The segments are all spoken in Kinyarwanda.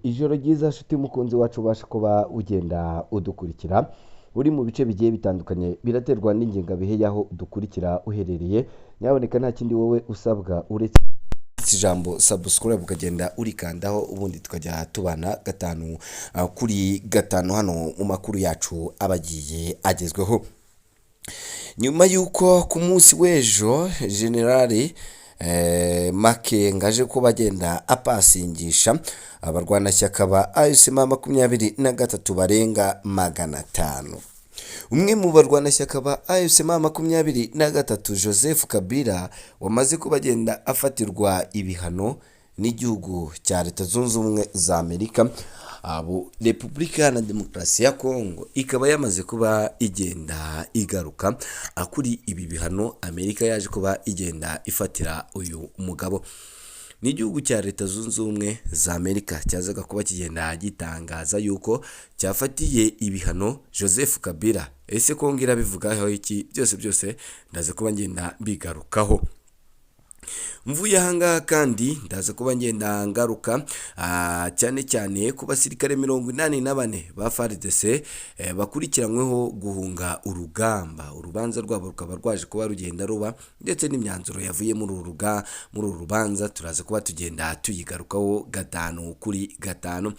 Ijoro ryiza nshuti mukunzi wacu, ubasha kuba ugenda udukurikira uri mu bice bigiye bitandukanye, biraterwa n'ingengabihe y'aho udukurikira uherereye. Nyaboneka nta kindi wowe usabwa uretse ijambo subscribe, ukagenda urikandaho, ubundi tukajya tubana gatanu kuri gatanu hano mu makuru yacu aba agiye agezweho. Nyuma y'uko ku munsi w'ejo Generali Makenga aje kuba agenda apasingisha abarwanashyaka ba AFC M23 barenga 500, umwe mu barwanashyaka ba AFC M23, Joseph Kabila, wamaze kuba agenda afatirwa ibihano n'igihugu cya Leta Zunze Ubumwe za Amerika, abo Repubulika Iharanira Demokarasi ya Kongo ikaba yamaze kuba igenda igaruka kuri ibi bihano Amerika yaje kuba igenda ifatira uyu mugabo. N'igihugu cya Leta Zunze Ubumwe za Amerika cyazaga kuba kigenda gitangaza yuko cyafatiye ibihano Joseph Kabila. Ese Kongo irabivugaho iki? Byose byose ndaza kuba ngenda mbigarukaho. Mvuye ahangaha kandi ndaza kuba ngenda ngaruka cyane cyane ku basirikare 84 ba FARDC bakurikiranyweho guhunga urugamba. Urubanza rwabo rukaba rwaje kuba rugenda ruba, ndetse n'imyanzuro yavuye muri uru rubanza turaza kuba tugenda tuyigarukaho gatanu kuri gatanu.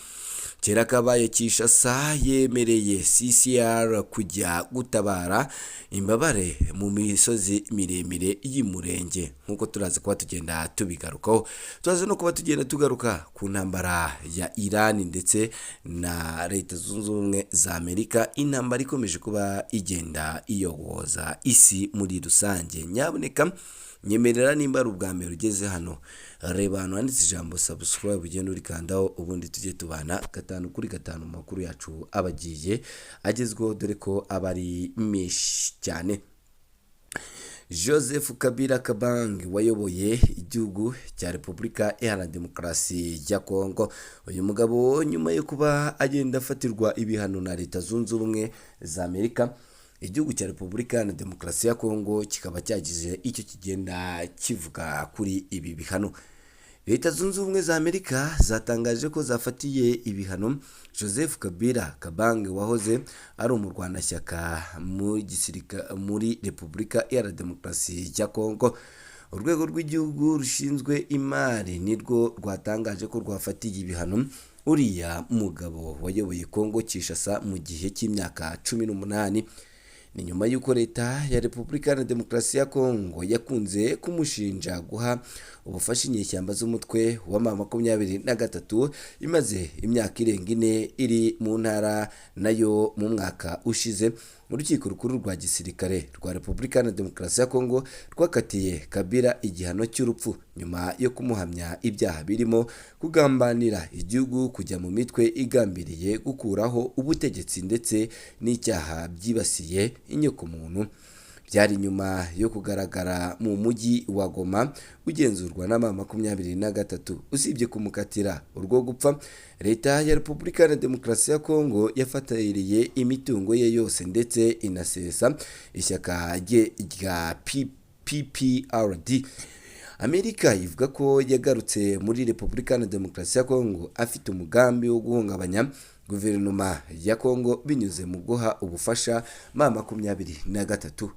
Kera kabaye, Kinshasa yemereye CCR kujya gutabara imbabare mu misozi miremire y'Imurenge, nk'uko turaza kuba tugenda tubigarukaho. Turaza no kuba tugenda tugaruka ku ntambara ya Iran ndetse na Leta Zunze Ubumwe za Amerika, intambara ikomeje kuba igenda iyogoza isi muri rusange. Nyaboneka nyemerera, nimba ari ubwa mbere ugeze hano, reba ahantu handitse ijambo subscribe, ugenda urikandaho, ubundi tujye tubana gatanu kuri gatanu mu makuru yacu aba agiye agezweho, dore ko aba ari menshi cyane. Joseph Kabila Kabange wayoboye igihugu cya Repubulika Iharanira Demokarasi ya Kongo, uyu mugabo nyuma yo kuba agenda afatirwa ibihano na Leta Zunze Ubumwe za Amerika, igihugu cya Repubulika Iharanira Demokarasi ya Kongo kikaba cyagize icyo kigenda kivuga kuri ibi bihano. Leta Zunze Ubumwe za Amerika zatangaje ko zafatiye ibihano Joseph Kabila Kabange wahoze ari umurwanashyaka muri gisirikare muri Repubulika Iharanira Demokarasi ya Kongo. Urwego rw'igihugu rushinzwe imari nirwo rwatangaje ko rwafatiye ibihano uriya mugabo wayoboye Kongo Kinshasa mu gihe cy'imyaka 18. Ni nyuma y'uko Leta ya Repubulika Iharanira Demokarasi ya Kongo yakunze kumushinja guha ubufasha inyeshyamba z'umutwe wa M23 imaze imyaka irenga 4 iri mu ntara nayo. Mu mwaka ushize, Urukiko Rukuru rwa Gisirikare rwa Repubulika Iharanira Demokarasi ya Kongo rwakatiye Kabila igihano cy'urupfu nyuma yo kumuhamya ibyaha birimo kugambanira igihugu, kujya mu mitwe igambiriye gukuraho ubutegetsi, ndetse n'icyaha byibasiye inyokomuntu. Byari nyuma yo kugaragara mu mujyi wa Goma ugenzurwa na M23. Usibye kumukatira urwo gupfa, Leta ya Repubulika Iharanira Demokarasi ya Kongo yafatiriye imitungo ye yose ndetse inasesa ishyaka rye rya PPRD. Amerika ivuga ko yagarutse muri Repubulika Iharanira Demokarasi ya Kongo afite umugambi wo guhungabanya guverinoma ya Kongo binyuze mu guha ubufasha M23.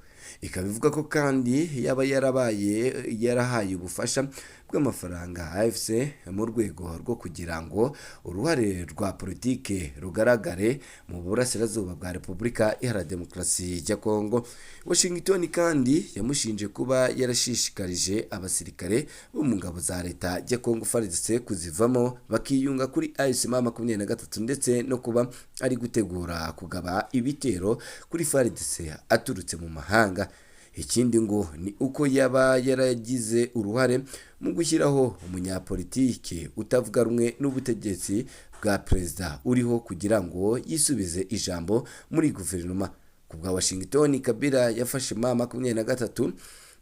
Ikaba ivuga ko kandi yaba yarabaye yarahaye ubufasha bw'amafaranga AFC mu rwego rwo kugira ngo uruhare rwa politike rugaragare mu burasirazuba bwa Repubulika Iharanira Demokarasi ya Kongo. Washington kandi yamushinje kuba yarashishikarije abasirikare bo mu ngabo za Leta ya Kongo FARDC kuzivamo bakiyunga kuri AFC M23, ndetse no kuba ari gutegura kugaba ibitero kuri FARDC aturutse mu mahanga. Ikindi ngo ni uko yaba yaragize uruhare mu gushyiraho umunyapolitike utavuga rumwe n'ubutegetsi bwa perezida uriho kugira ngo yisubize ijambo muri guverinoma. Ku bwa Washington, Kabila yafashe M23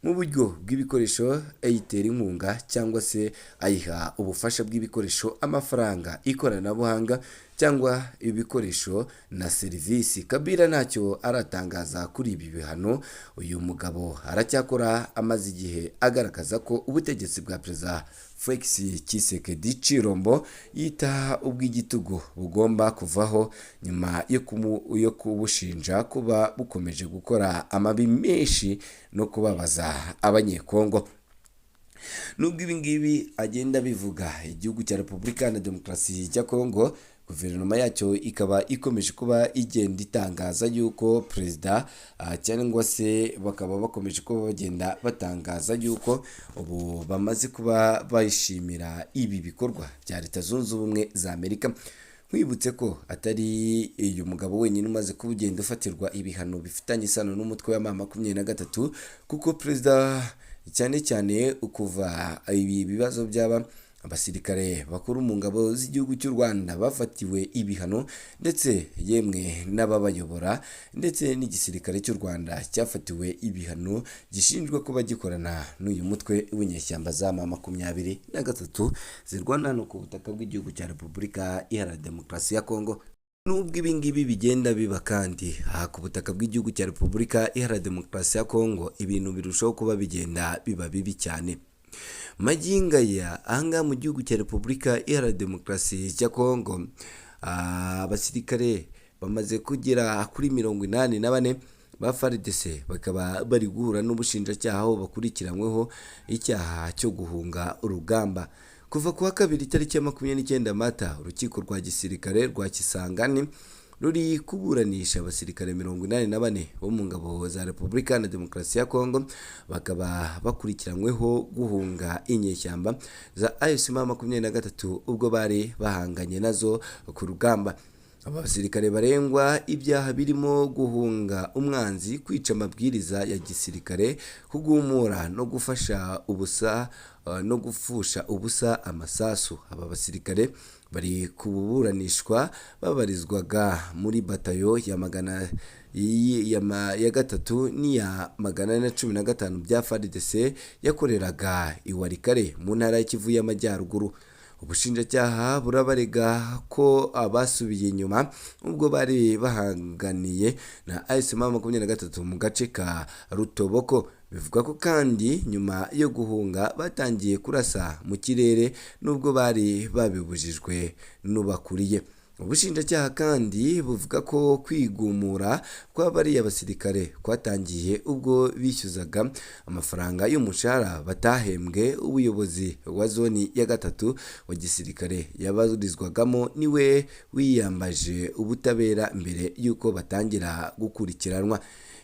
mu buryo bw'ibikoresho, ayitera inkunga cyangwa se ayiha ubufasha bw'ibikoresho, amafaranga, ikoranabuhanga cyangwa ibikoresho na serivisi. Kabila ntacyo aratangaza kuri ibi bihano. Uyu mugabo aracyakora amaze igihe agaragaza ko ubutegetsi bwa Perezida Felix Tshisekedi Tshilombo yita ubw'igitugu bugomba kuvaho nyuma yo kubushinja kuba bukomeje gukora amabi menshi no kubabaza Abanyekongo. Nubwo ibi ngibi agenda bivuga, igihugu cya Repubulika na Demokarasi ya Kongo, guverinoma yacyo ikaba ikomeje kuba igenda itangaza yuko perezida, cyangwa se bakaba bakomeje kuba bagenda batangaza yuko ubu bamaze kuba bishimira ibi bikorwa bya Leta Zunze Ubumwe za Amerika. Nkwibutse ko atari uyu mugabo wenyine umaze kuba ugenda ufatirwa ibihano bifitanye isano n'umutwe wa M23, kuko perezida, cyane cyane kuva ibi bibazo byaba, abasirikare bakuru mu ngabo z'igihugu cy'u Rwanda bafatiwe ibihano, ndetse yemwe n'ababayobora, ndetse n'igisirikare cy'u Rwanda cyafatiwe ibihano gishinjwa kuba gikorana n'uyu mutwe w'inyeshyamba za M23 zirwana hano ku butaka bw'igihugu cya Repubulika Iharanira Demokarasi ya Kongo. Nubwo ibi ngibi bigenda biba kandi aha ku butaka bw'igihugu cya Repubulika Iharanira Demokarasi ya Kongo, ibintu birushaho kuba bigenda biba bibi cyane. Magingo aya, ahangaha mu gihugu cya Repubulika Iharanira Demokarasi ya Kongo, abasirikare bamaze kugera kuri 84 ba FARDC bakaba bari guhura n'ubushinjacyaha, aho bakurikiranyweho icyaha cyo guhunga urugamba. Kuva ku wa kabiri tariki ya 29 Mata, urukiko rwa gisirikare rwa Kisangani ruri kuburanisha abasirikare 84 bo mu ngabo za Repubulika na Demokarasi ya Kongo, bakaba bakurikiranyweho guhunga inyeshyamba za AFC M23 ubwo bari bahanganye nazo ku rugamba. Aba basirikare barengwa ibyaha birimo guhunga umwanzi, kwica amabwiriza ya gisirikare, kugumura no gufasha ubusa no gupfusha ubusa amasasu. Aba basirikare bari kuburanishwa babarizwaga muri batayo ya magana ya gatatu n'iya 415 bya FARDC yakoreraga i Walikale mu ntara ya Kivu y'Amajyaruguru. Ubushinjacyaha burabarega ko abasubiye inyuma ubwo bari bahanganiye na AFC M23 mu gace ka Rutoboko. Bivuga ko kandi nyuma yo guhunga batangiye kurasa mu kirere nubwo bari babibujijwe n'ubakuriye. Ubushinjacyaha kandi buvuga ko kwigumura kwa bariya basirikare kwatangiye ubwo bishyuzaga amafaranga y'umushahara batahembwe. Ubuyobozi wa zone ya gatatu wa gisirikare yabarizwagamo niwe wiyambaje ubutabera mbere y'uko batangira gukurikiranwa.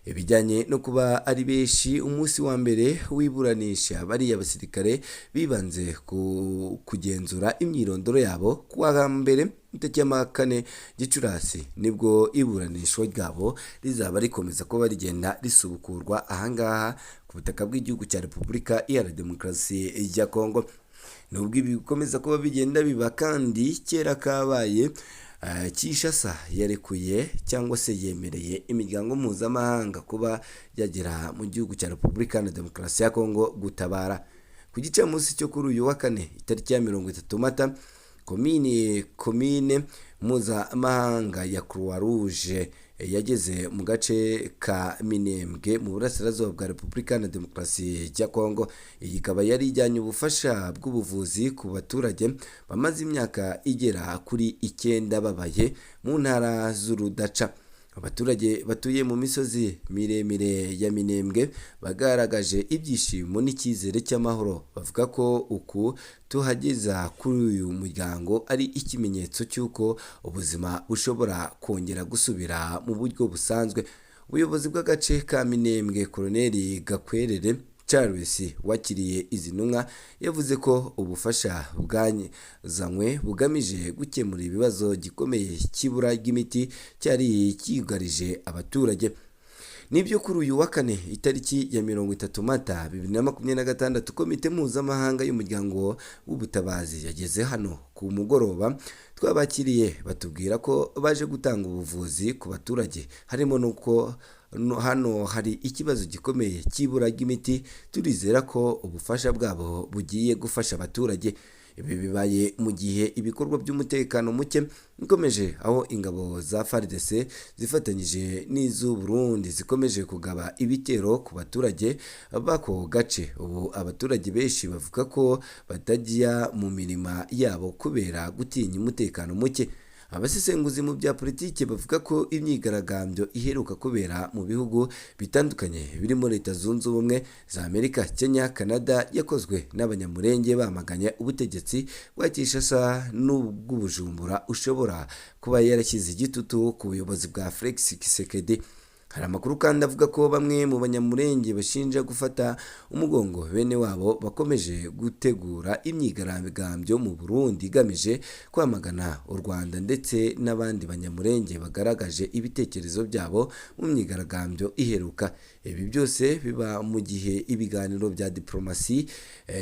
Ibijyanye no kuba ari benshi, umunsi wa mbere w'iburanisha bariya basirikare bibanze ku kugenzura imyirondoro yabo. Ku wa mbere itariki ya 4 Gicurasi nibwo iburanishwa ryabo rizaba rikomeza kuba rigenda risubukurwa ahangaha ku butaka bw'igihugu cya Repubulika Iharanira Demokarasi ya Kongo. Nubwo ibi bikomeza kuba bigenda biba kandi, kera kabaye, Kinshasa yarekuye cyangwa se yemereye imiryango mpuzamahanga kuba yagera mu gihugu cya Repubulika na Demokarasi ya Kongo gutabara. Ku gicamunsi cyo kuri uyu wa kane itariki ya 30 Mata, komine mpuzamahanga ya Croix Rouge yageze mu gace ka Minembwe mu burasirazuba bwa Repubulika na Demokarasi ya Kongo. Iyi ikaba yari ijyanye ubufasha bw'ubuvuzi ku baturage bamaze imyaka igera kuri 9 babaye mu ntara z'urudaca. Abaturage batuye mu misozi miremire ya Minembwe bagaragaje ibyishimo n'icyizere cy'amahoro, bavuga ko uku tuhageza kuri uyu muryango ari ikimenyetso cy'uko ubuzima bushobora kongera gusubira mu buryo busanzwe. Ubuyobozi bw'agace ka Minembwe, Koloneli Gakwerere Charles wakiriye izi ntumwa, yavuze ko ubufasha bwazanywe bugamije gukemura ibibazo gikomeye cy'ibura ry'imiti cyari cyugarije abaturage. Nibyo, kuri uyu wa kane itariki ya 30 Mata 2026, komite mpuzamahanga y'umuryango w'ubutabazi yageze hano ku mugoroba. Twabakiriye batubwira ko baje gutanga ubuvuzi ku baturage, harimo n'uko hano hari ikibazo gikomeye cy'ibura ry'imiti. Turizera ko ubufasha bwabo bugiye gufasha abaturage. Ibi bibaye mu gihe ibikorwa by'umutekano muke bikomeje, aho ingabo za FARDC zifatanyije n'iz'u Burundi zikomeje kugaba ibitero ku baturage b'ako gace. Ubu abaturage benshi bavuga ko batajya mu mirima yabo kubera gutinya umutekano muke. Abasesenguzi mu bya politiki bavuga ko imyigaragambyo iheruka kubera mu bihugu bitandukanye birimo Leta Zunze Ubumwe za Amerika, Kenya, Canada yakozwe n'Abanyamulenge bamaganye ubutegetsi bwa Kinshasa n'ubw'Ubujumbura ushobora kuba yarashyize igitutu ku buyobozi bwa Felix Tshisekedi. Hari amakuru kandi avuga ko bamwe mu Banyamulenge bashinja gufata umugongo bene wabo bakomeje gutegura imyigaragambyo mu Burundi igamije kwamagana u Rwanda, ndetse n'abandi Banyamulenge bagaragaje ibitekerezo byabo mu myigaragambyo iheruka. Ibi byose biba mu gihe ibiganiro bya diplomasi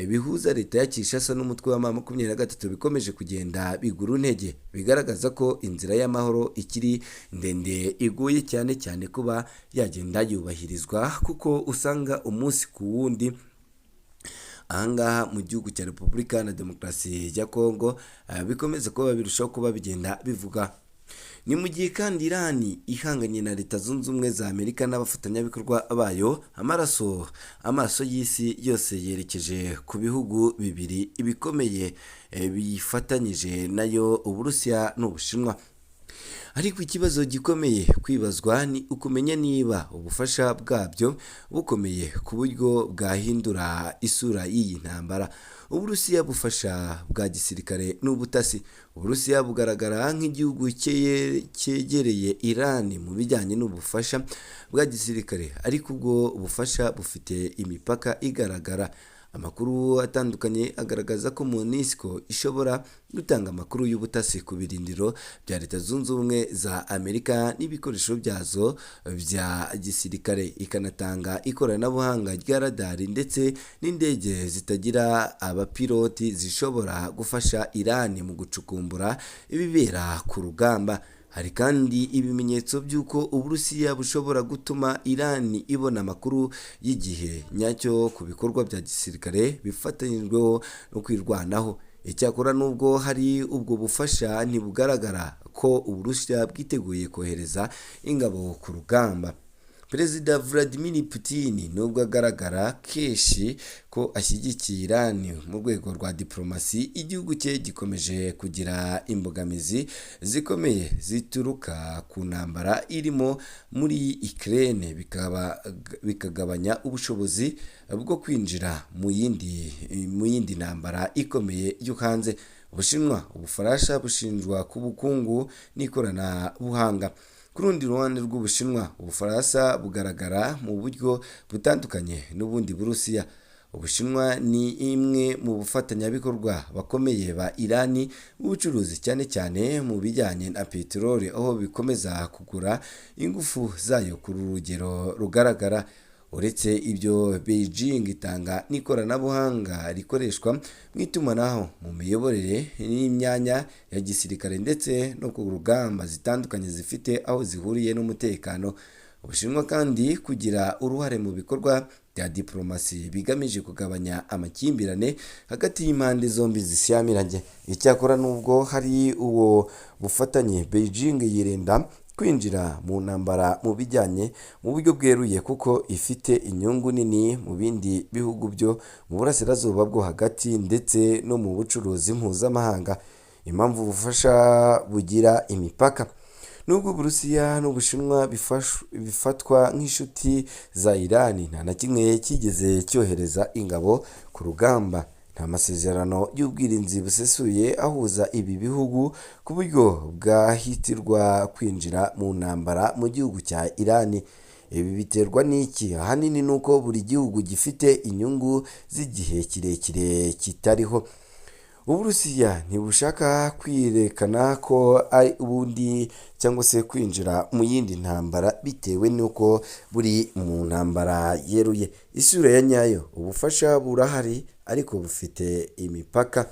bihuza leta ya Kinshasa n'umutwe wa M23 bikomeje kugenda bigura intege, bigaragaza ko inzira y'amahoro ikiri ndende, igoye cyane cyane kuba yagenda yubahirizwa, kuko usanga umunsi ku wundi ahangaha mu gihugu cya Repubulika na Demokarasi ya Kongo bikomeza kuba birushaho kuba bigenda bivuga. Ni mu gihe kandi Irani ihanganye na Leta Zunze Ubumwe za Amerika n'abafatanyabikorwa bayo, amaso y'isi yose yerekeje ku bihugu bibiri bikomeye bifatanyije nayo, Uburusiya n'Ubushinwa. Ariko ikibazo gikomeye kwibazwa ni ukumenya niba ubufasha bwabyo bukomeye ku buryo bwahindura isura y'iyi ntambara. Uburusiya, bufasha bwa gisirikare n'ubutasi. Uburusiya bugaragara nk'igihugu cyegereye Irani mu bijyanye n'ubufasha bwa gisirikare, ariko ubwo bufasha bufite imipaka igaragara. Amakuru atandukanye agaragaza ko MONUSCO ishobora gutanga amakuru y'ubutasi ku birindiro bya Leta Zunze Ubumwe za Amerika n'ibikoresho byazo bya gisirikare, ikanatanga ikoranabuhanga rya radari ndetse n'indege zitagira abapiloti zishobora gufasha Irani mu gucukumbura ibibera ku rugamba. Hari kandi ibimenyetso by'uko Uburusiya bushobora gutuma Irani ibona amakuru y'igihe nyacyo ku bikorwa bya gisirikare bifatanyijweho no kwirwanaho. Icyakora nubwo hari ubwo bufasha, ntibugaragara ko Uburusiya bwiteguye kohereza ingabo ku rugamba. Perezida Vladimir Putin, nubwo agaragara kenshi ko ashyigikiye Irani mu rwego rwa diplomasi, igihugu cye gikomeje kugira imbogamizi zikomeye zituruka ku ntambara irimo muri Ukraine, bikagabanya ubushobozi bwo kwinjira mu yindi ntambara ikomeye yo hanze. Ubushinwa, Ubufaransa bushinjwa ku bukungu n'ikoranabuhanga. Ku rundi ruhande rw'Ubushinwa, Ubufaransa bugaragara mu buryo butandukanye n'ubundi Burusiya. Ubushinwa ni imwe mu bafatanyabikorwa bakomeye ba Irani mu bucuruzi, cyane cyane mu bijyanye na peteroli, aho bikomeza kugura ingufu zayo ku rugero rugaragara. Uretse ibyo, Beijing itanga n'ikoranabuhanga rikoreshwa mu itumanaho, mu miyoborere n'imyanya ya gisirikare ndetse no ku rugamba zitandukanye zifite aho zihuriye n'umutekano. Ubushinwa kandi kugira uruhare mu bikorwa bya diplomasi bigamije kugabanya amakimbirane hagati y'impande zombi zishyamiranye. Icyakora nubwo hari uwo bufatanye, Beijing yirinda kwinjira mu ntambara mu bijyanye mu buryo bweruye, kuko ifite inyungu nini mu bindi bihugu byo mu Burasirazuba bwo Hagati ndetse no mu bucuruzi mpuzamahanga. Impamvu ubufasha bugira imipaka: nubwo Uburusiya n'Ubushinwa bifatwa nk'inshuti za Irani, nta na kimwe cyigeze cyohereza ingabo ku rugamba. Nta masezerano y'ubwirinzi busesuye ahuza ibi bihugu ku buryo bwahitirwa kwinjira mu ntambara mu gihugu cya Irani. Ibi biterwa n'iki? Ahanini ni uko buri gihugu gifite inyungu z'igihe kirekire kitariho. Uburusiya ntibushaka kwirekana ko ari ubundi cyangwa se kwinjira mu yindi ntambara bitewe n'uko buri mu ntambara yeruye. Isura ya nyayo: ubufasha burahari ariko bufite imipaka.